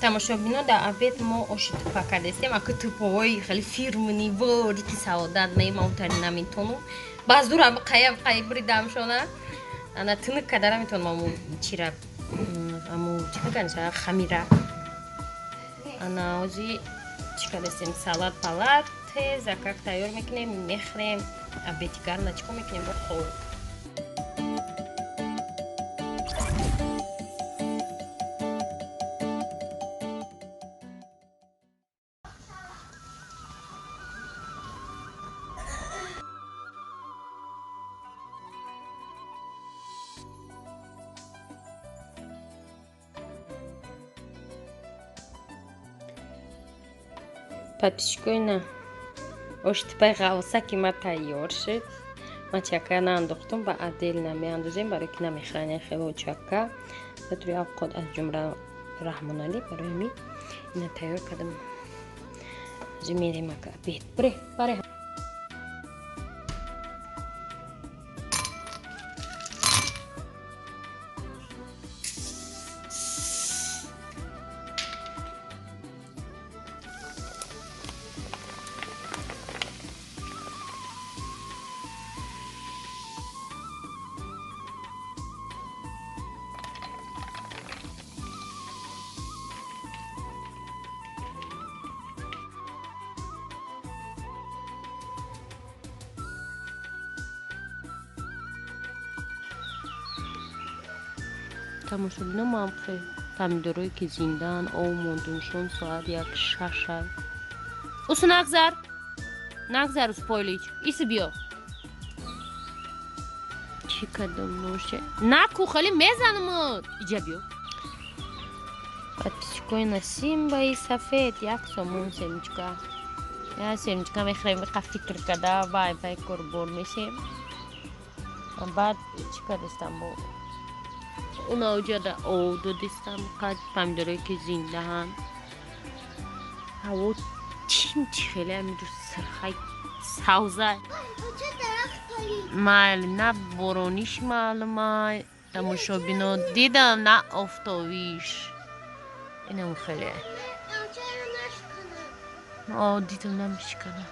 Тамошобино, дар обед мо оши тупа кардастем. Аку тупаҳои хеле фирмани вори ки саодат мемаутари наметонум. Ба зур қая қая буридамшона. Ана тунук карда наметонам аму чира, аму чӣ мегӯянд, хамира. Ана ози чӣ кардастем, салат палат тезакак тайёр мекунем, мехӯрем. Обеди гарма чӣ кор мекунем? Бо хоб. Подписчикои, на оши тупаи ғавса ки ма тайёр шуд. Ман чака наандохтум, ба отдельно меандозем, барои ки намехӯранд хело чака. Батури авқот, аз ҷумла Раҳмоналӣ, барои ми ина тайёр кардам. Ҳозир мерем ака обед. Бире, баре. Тамошобино, мавқе помидорое ки зиндаанд, об мондумшон, соат як шаша. Усу нагзар, нагзар, успойлич, иси биё. Чӣ кардам моше? Наку, хеле мезанамуд. Иҷа биё. Подписчикои, на симбаи сафед 1 сомон семечка. Я семечка мехӯрем, қа фикр карда, вай вай корбор мешем. Баъд чӣ кардастам бо унаоҷада об додистам, қад помидорое ки зиндаанд. Ҳаво чим чи хеле ҳаминҷо сирхай савза. Майли, на борониш маълумай, тамошобино, дидам, на офтобиш. Инам хеле. О, дидам, намешикана.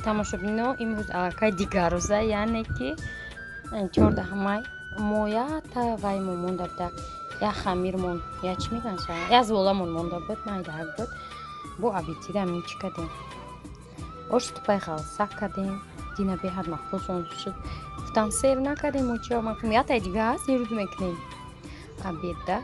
Тамошобино, имрӯз аллакай дигар рӯза, яъне ки 14 май. Мо ята ваймо монда буда, як хамирмон, я чӣ мегӯянд, як зволамон монда буд, майдаак буд. Бо обедида ҳамин чӣ кардем? Оши тупаи ғалсак кардем. Дина беҳад махсусон шуд, гуфтам, сер накардем. Оча ятаи дига ҳаст, имрӯз мекунем обедда.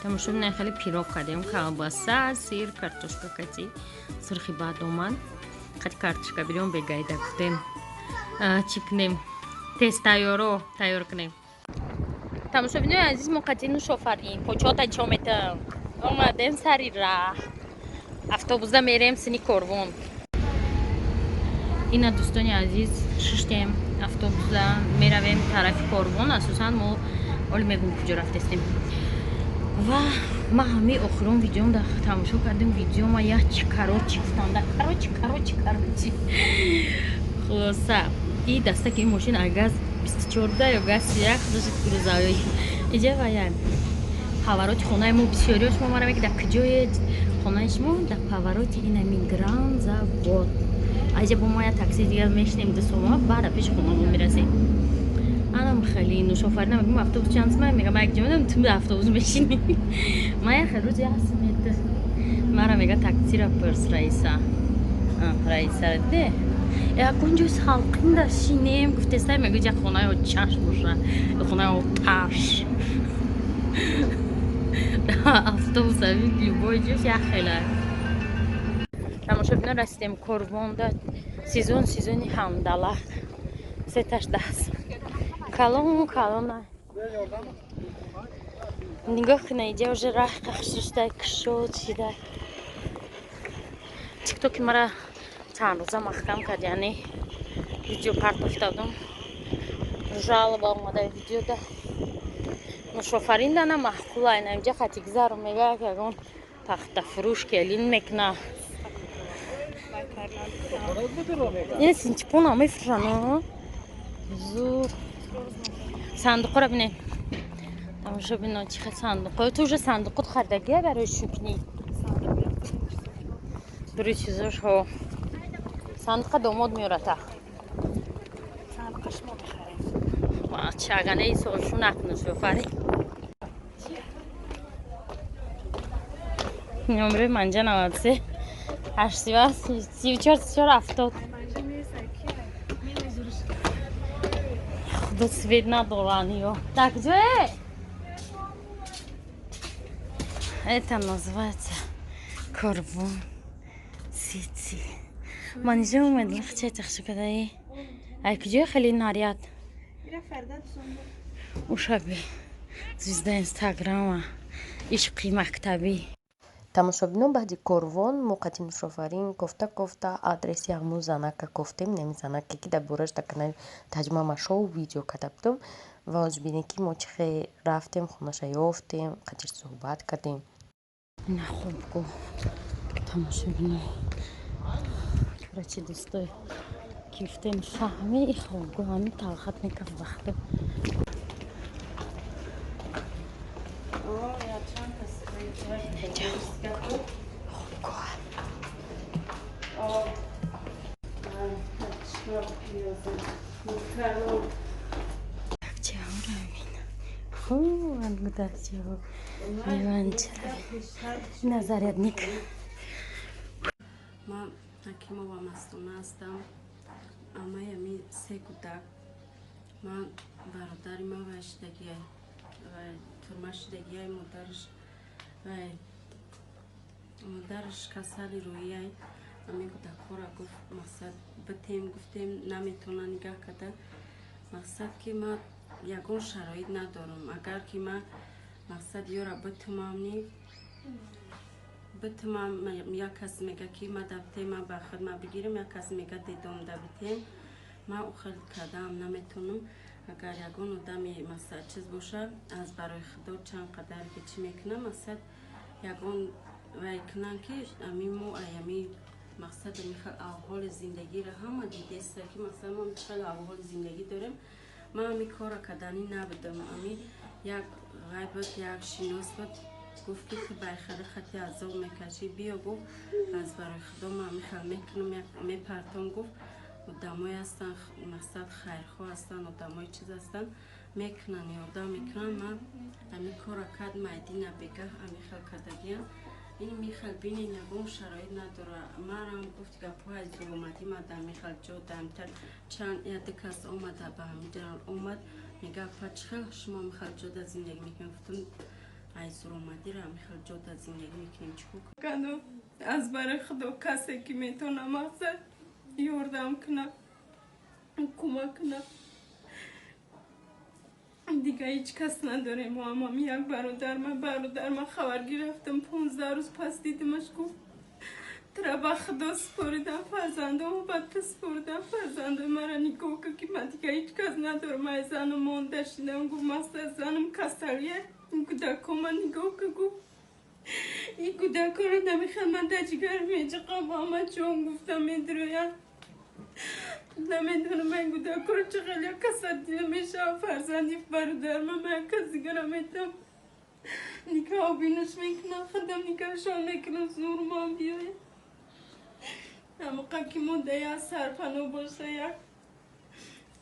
Тамошо, хеле пирог кардем: колбаса, сыр, картошка кати, сурхи баъд омад. Қати картошка бирён бегайда гуфтем, чӣ кунем, тез тайёро тайёр кунем. Тамошобинои азиз, мо қати Нушофарин почота чо метам омадем, сари раҳ автобуса мерем сини Корвон. Ина, дӯстони азиз, шиштем автобуса, меравем тарафи Корвон. Асосан мо оли мегум куҷо рафтестем. Ва ма ҳамаи охирон видеом да тамошо кардем, видеома як короче гуфтам да, короче, короче, короче, хулоса, и дастаки ин мошин газ 24 буда ё газ як грузовой иҷа. Ва як повороти хонаи мо, бисёриё шумо мара меги, дар куҷое хонаи шумо? Дар повороти инами Гранд Завод. Аҷа бо мо як такси дигар мешинем, 2 сомона, баъда пеши хонамо мерасем. Анам хеле Нушофарина мегум, автобус чанд сум? Мегам, як ҷо ту автобус мешинӣ. Ма як рӯз як сумет мара мега, таксира пурс, Раиса, Раиса де, ягон ҷо салқинда шинем гуфтеста. Мегӯ, ҷа хонаи чаш боша, хонаи оташ, автобус любой ҷош як хела. Тамошобино, расидем Корвонда. Сезон, сезони ҳамдала, сеташ даст калон калона. Нигоҳ куна, иҷа уже раҳ қахшишта, кушод шида. Тиктоки мара чанд рӯза маҳкам кард, яъне видео партофта будам, жалоба омада видеода. Нушофарин дана маъқула, ина инҷа хати гузару мега, ягон пахтафурӯш келин мекуна. Ин синчипона мефурӯшанд, зур. Сандуқро бинед, тамошо бино, чӣ хел сандуқо. Ту уже сандуқот харидагия барои шукнӣ, барои чизош. Ҳо, сандуқа домод меората. Сандуқа шумо бихаред. Чаганаи солшу накуну, шофари. Номери манҷа 93 84 34 70. Худо, свет надоран ё. Так, ҷое это называется Корвон Сити. Манижа омадин, хчай тахшикадаи. Ай куҷои хеле наряд? Ушаби звезда инстаграма, ишқи мактабӣ. Тамошобинон, баъди Корвон мо қати Нушофарин кофта кофта адреси ҳамун занака кофтем, нами занаке, ки дар бораш дар канали Таҷмама Шоу видео карда будам. Ва ҳозир бинед, ки мо чӣ хел рафтем, хонаша ёфтем, қатиш суҳбат кардем. Ина хобгоҳ, тамошобино. Короче, дӯстой, ки гуфтем, фаҳми и хобгоҳ ҳамин талхат мекард вақто. Хобгоҳ. Дакчаҳоро бина, хубанд гудакчаҳо, ливанчаро ина, зарядник. Ман Ҳакимова Мастона ҳастам, амаи ами се кӯдак. Ман бародари ман вай шидагиай, вай турма шидагиай, модараш, вай модараш касали рӯияй. Ами кӯдакҳоро гуфт, мақсад битем, гуфтем, наметавона нигаҳ карда. Мақсад, ки ман ягон шароит надорам. Агар ки ман, мақсад, ёра битумамни битумам, як кас мега, ки ма дабитем, ма ба худ ма бигирам, як кас мега, дедом дабитем. Ман ӯ хел кардаам наметавонам. Агар ягон одами, мақсад, чиз боша, аз барои худо чанд қадар ки чӣ мекунам, мақсад, ягон вай кунам, ки ами мо аями, мақсад, михел авҳоли зиндагиро ҳама дидеста, ки, мақсад, мо хел авҳоли зиндагӣ дорем. Ман ами корро карданӣ набудам. Ами як вай буд, як шинос буд, гуфт, ки ту байхари хати азоб мекашӣ, биё, гуфт, аз барои худо ман михел мекунам, мепартом, гуфт, одамое ҳастанд, мақсад, хайрхоҳ ҳастанд, одамои чиз ҳастанд, мекунанд, ёрдам мекунанд. Ман ами корро кард, майдина бегаҳ ами хел кардагиям. Ин михел бинен, ягон шароит надора. Марам гуфт, гапҳои аз зуромадӣ, ма дар михел ҷо дамтар чанд яду кас омада, ба ҳамиҷа омад, мега, апа, чӣ хел шумо михел ҷода зиндагӣ мекунед? Гуфтам. Ай зуромадира ҳамихел ҷода зиндагӣ мекунем, чӣ кор кардам? Аз барои Худо, касе ки метавона, мақсад, ёрдам кунад, кӯмак кунад. Дига ҳеҷ кас надорем. Мо як бародар, ма бародар ма хабар гирифтам, 15 рӯз пас дидимаш, гуфт: «Тура ба Худо супоридам, фарзандомо ба ту супоридам, фарзандои мара нигоҳ кун, ки ман дига ҳеҷ кас надорам, ай занам монда шидам». Гуфт: «Мақсад, занам касалия, кӯдакома нигоҳ кун». Гуфт: «Ин кӯдакоро намехел, ман дар ҷигар меҷиқам, ҳамаҷон гуфта медирояд, намедонам ин кӯдакоро чӣ хел як каса дила мешавад. Фарзанди бародарма ман як кас дигара метам, никоҳ бинаш мекунам, худам никоҳшон мекунам, зурман биёяд. Ҳамоқа ки мо да як сарпаноҳ боша, як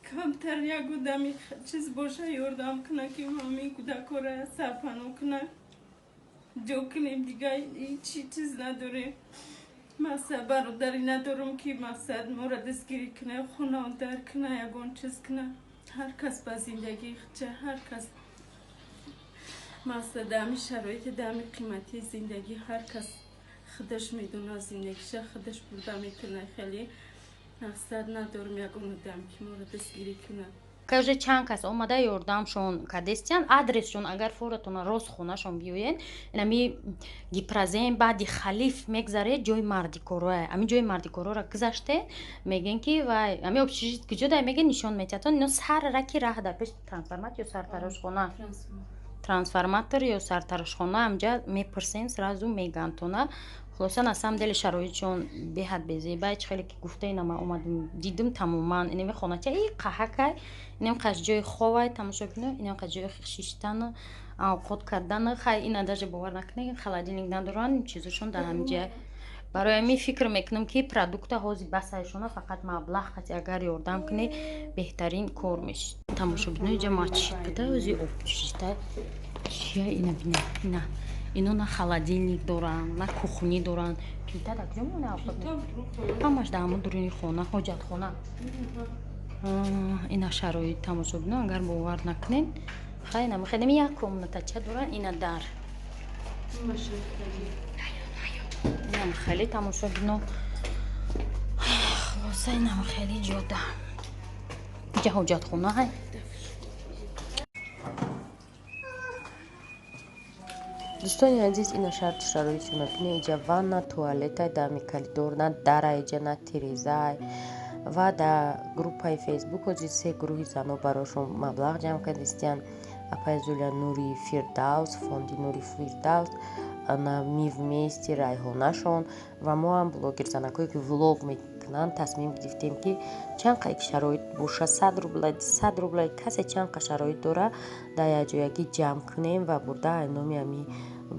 камтар як одами чиз боша, ёрдам кунад, ки ҳамин кӯдакоро як сарпаноҳ кунад, ҷо кунем. Дига ҳечи чиз надорем. Мақсад, бародарӣ надорам, ки мақсад, моро дастгирӣ кунад, хонадар кунад, ягон чиз кунад. Ҳар кас ба зиндагии худша, ҳар кас, мақсад, дар ҳами шароити, дар ҳами қиматии зиндагӣ ҳар кас худаш медонад, зиндагиша худаш бурда метавонад. Хеле мақсад надорам ягон одам, ки моро дастгирӣ кунад». Кажа, чанд кас омада ёрдамшон кардестиян. Адресшон, агар форатона рост хонашон биёен, инами Гипрозем, баъди Халиф мегзаре, ҷои мардикороа, ами ҷои мардикороро гузаште, мегӯен, ки вай ами общежит куҷо дай, мегӯен, нишон метиҳатон. Ино сар раки раҳ, дар пеши трансформатор ё сартарошхона, трансформатор ё сартарошхона, амҷа мепурсен, сразу мегантона. Хулоса, на самом деле шароитшон беҳад безебай. Чӣ хеле ки гуфта, ина ман омадам, дидим, тамоман инами хонача и қаҳакай, инам қаш ҷои ховай, тамошо кино, инам қаш ҷои шиштану авқот кардану. Хай, ина даже бовар накунед, холодильник надоранд, чизошон дар ҳамиҷа. Барои ҳамин фикр мекунам, ки продукта ҳози басайшона, фақат маблағ қати агар ёрдам кунӣ, беҳтарин кор мешид. Тамошобино, иҷа масҷид буда, ози общежита чия, ина бина, ина ино на холодильник доранд, на кухни доранд. Плита дар куҷо мемонад? Авқот ҳамаш дар ҳамон дуруни хона, ҳоҷатхона. Ина шароит, тамошобино, агар бовар накунед. Хай, намехедем, як комнатача доранд, ина дар инам хеле, тамошобино. Хулоса, инам хеле ҷода, иҷа ҳоҷатхона ҳай. Дӯстони азиз, ина шарти шароитшона бинед. Иҷа ванна, туалетай, дами коридор, на дара иҷа, на тирезай. Ва дар группаи Фейсбук ҳозир се гурӯҳи зано барошон маблағ ҷамъ кардистиянд: апаи Зуля, Нури Фирдавс, фонди Нури Фирдавс, на Мы вместе Райҳонашон. Ва мо ҳам, блогерзанакое ки влог мекунанд, тасмим гирифтем, ки чанд қа шароит боша, 100 рубла, 100 рубла, касе чанд қа шароит дора, дар якҷоягӣ ҷамъ кунем ва бурда ай номи ҳами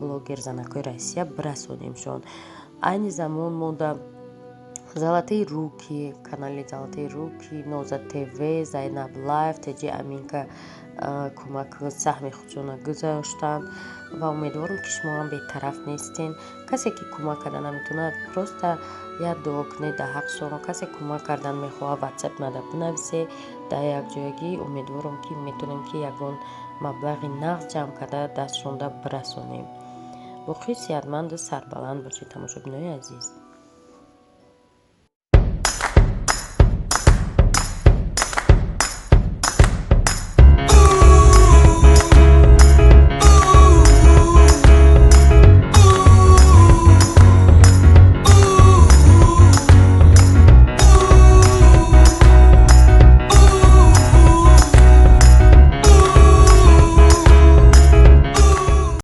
блогерзанакҳои Россия бирасонемшон. Айни замон мо да Золотые руки, канали Золотые руки, Ноза ТВ, Зайнаб Лайф, Теҷи Аминка кӯмак саҳми худшона гузоштанд ва умедворам, ки шумо ҳам бетараф нестен. Касе ки кӯмак карда наметавонад, просто як дуо кунед дар ҳаққшон. Касе кӯмак кардан мехоҳад, Ватсап мада бинависе. Дар якҷоягӣ, умедворам, ки метавонем, ки ягон маблағи нағз ҷамъ карда, дастшонда бирасонем. Боқӣ сиҳатманду сарбаланд бошед, тамошобинои азиз.